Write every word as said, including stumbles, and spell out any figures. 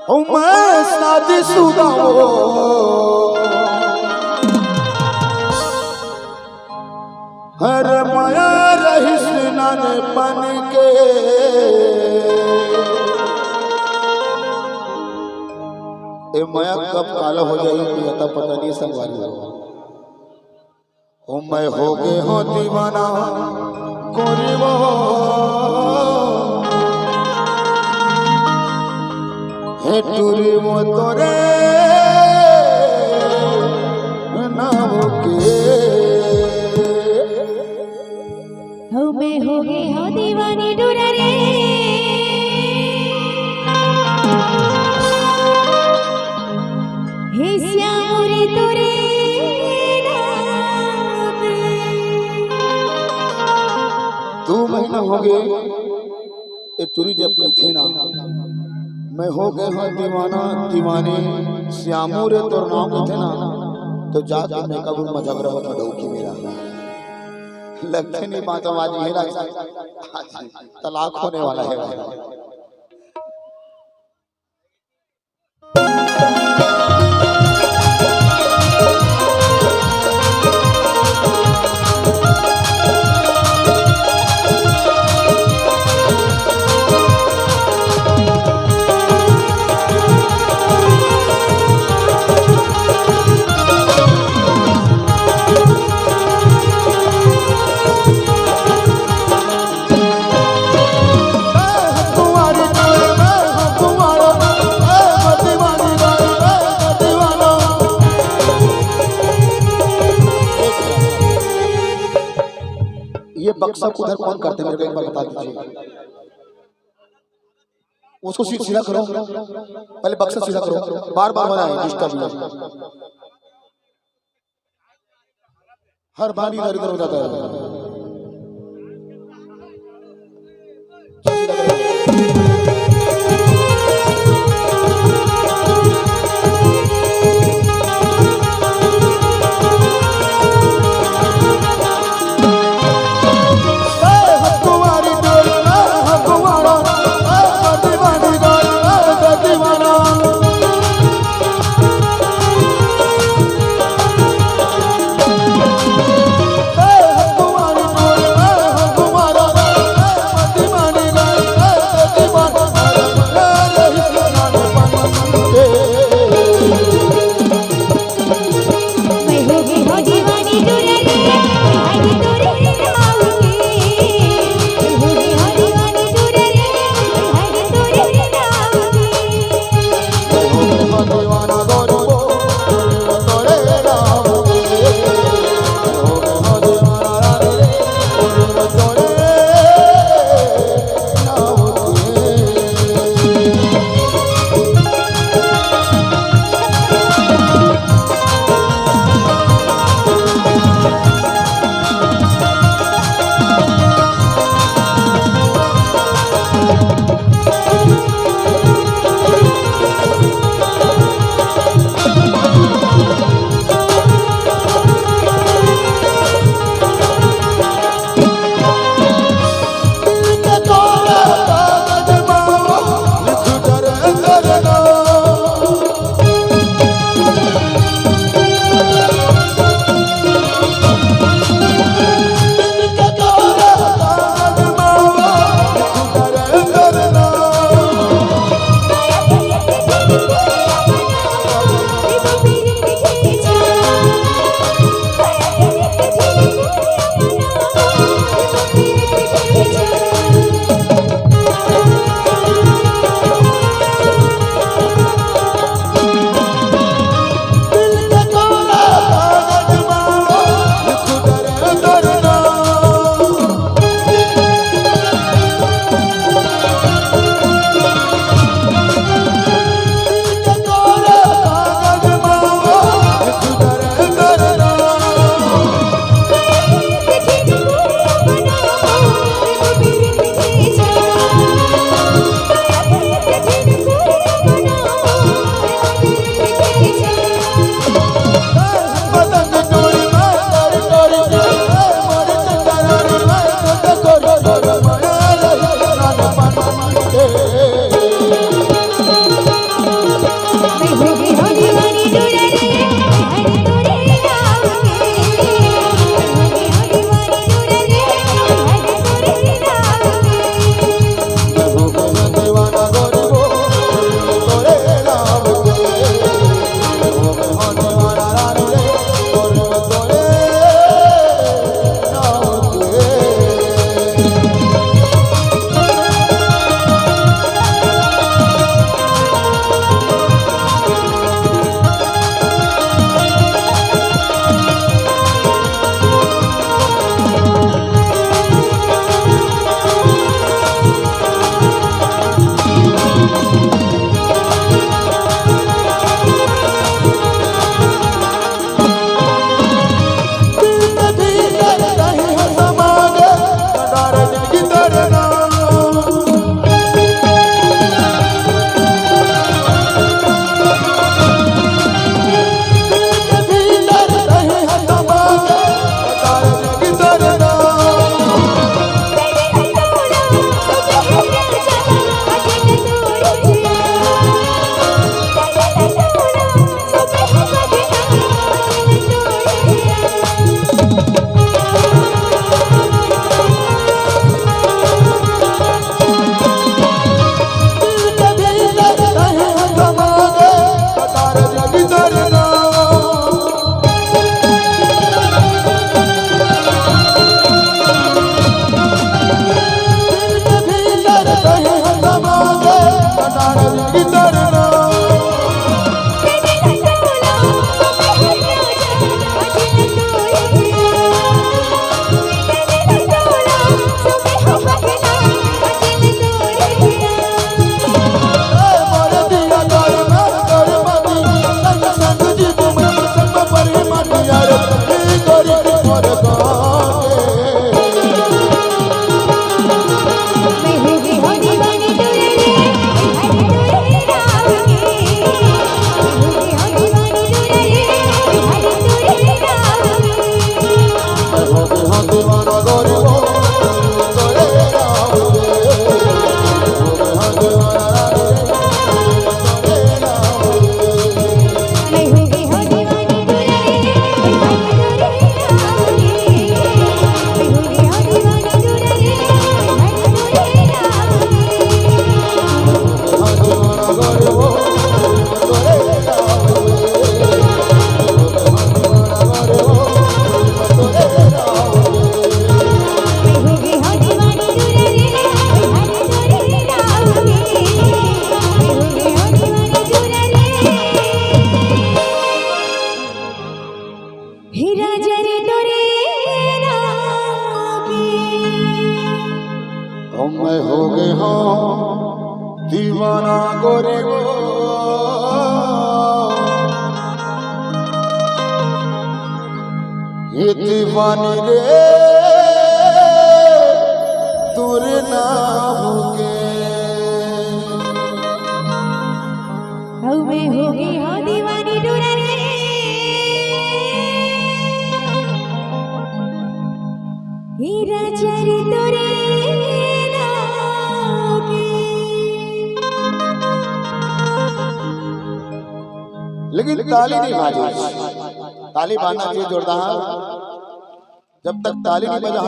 अउ मैं शादीशुदा हों। हर मया रहिस नानपन के। ए मया कब काला हो जाही, कोई अता पता नहीं संगवारी हो। ओ मैं हो गे हों दीवाना कोरी वो, हे टूरी वो तोरे नाम के। हो मैं हो गे हों दीवानी डुरा रे, हे श्याम रे तोरे नाम। दू महीना हो गे, ए टूरी जब कहिथे ना, मैं हो गे हों दीवाना दीवानी, श्यामू रे तोर नाम कहिथे ना, तो जाके मेकअप रूम में झगड़ा होता डौकी मेरा। लगथे नहीं बात, आज ये राज, आज तलाक होने वाला है भाई। ये बक्सा उधर कौन करते, मेरे को एक बार बता दीजिए। उसको सी-, सीधा करो, पहले बक्सा सीधा करो, बार बार हो रहा है, डिस्टर्ब। हर बार इधर उधर हो जाता है। हीरा जरी तोरे नाम के। अब मैं हो गए हूँ दीवाना गोरी गो, ये दीवानी रे तोरे नाम के। हऊ मैं हो गई हूँ दीवानी डोरा रे। हीरा चरी तोरे नाम के। लेकिन ताली नहीं बाजी, ताली बाजना चाहिए जोरदार। जब तक ताली नहीं बजा,